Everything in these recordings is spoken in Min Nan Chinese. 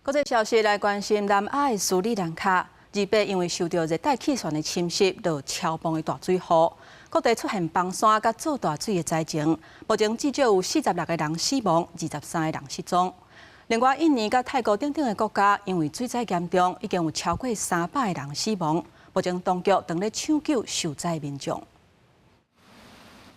國際消息來關心南亞的斯里蘭卡，28因為受著熱帶氣旋的侵襲，落超暴的大水雨，各地出現崩山佮做大水的災情。目前至少有46個人死亡，23個人失蹤。另外，印尼佮泰國等等的國家，因為水災嚴重，已經有超過300個人死亡。目前當局正咧搶救受災民眾。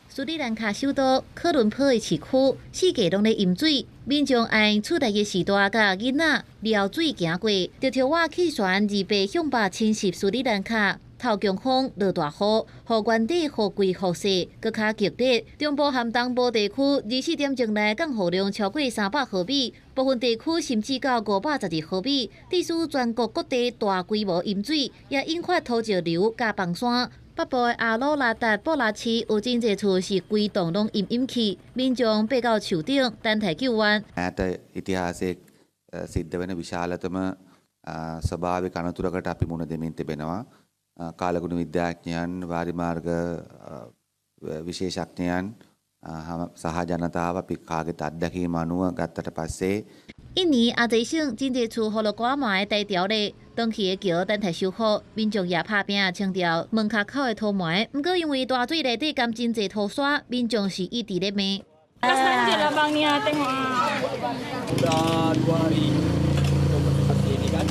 斯里蘭卡首都科倫坡的市區，四界攏咧淹水，民眾愛厝內的序大佮囡仔撩水行過。熱帶氣旋28向北侵襲斯里蘭卡，透強風、落大雨，予原底雨季雨勢閣較激烈。中部和東部地區24點鐘內降雨量超過300毫米，部分地區甚至到512毫米，致使全國各地大規模淹水，也引發土石流佮崩山。北部的阿魯拉達布拉市有真濟厝是規棟攏淹淹去，民眾爬到樹頂等待救援。 ඈත ඉතිහාසයේ සිද්ධ වෙන විශාලතම ස්වභාවික අනතුරකට අපි මුහුණ දෙමින් තිබෙනවා. කාලගුණ විද්‍යාඥයන්, වාරිමාර්ග විශේෂඥයන් සහ ජනතාව අපි කාගෙත් අත්දැකීම අනුව ගත්තට පස්සේ 印尼阿濟省真濟厝予落寒霾呆牢咧，斷去的橋等待修復，民眾也拍拚清掉門跤口的塗霾。毋過因為大水內底含真濟土沙，民眾是一直咧罵。 Sudah 2 hari seperti ini kan.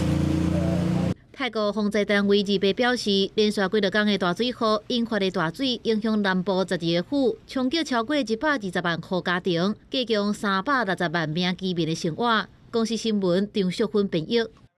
泰國防災單位28表示，連續幾落工的大水雨引發的大水，影響南部12個府，衝擊超過120萬戶家庭，加強360萬名居民的生活。公視新聞張淑芬編譯。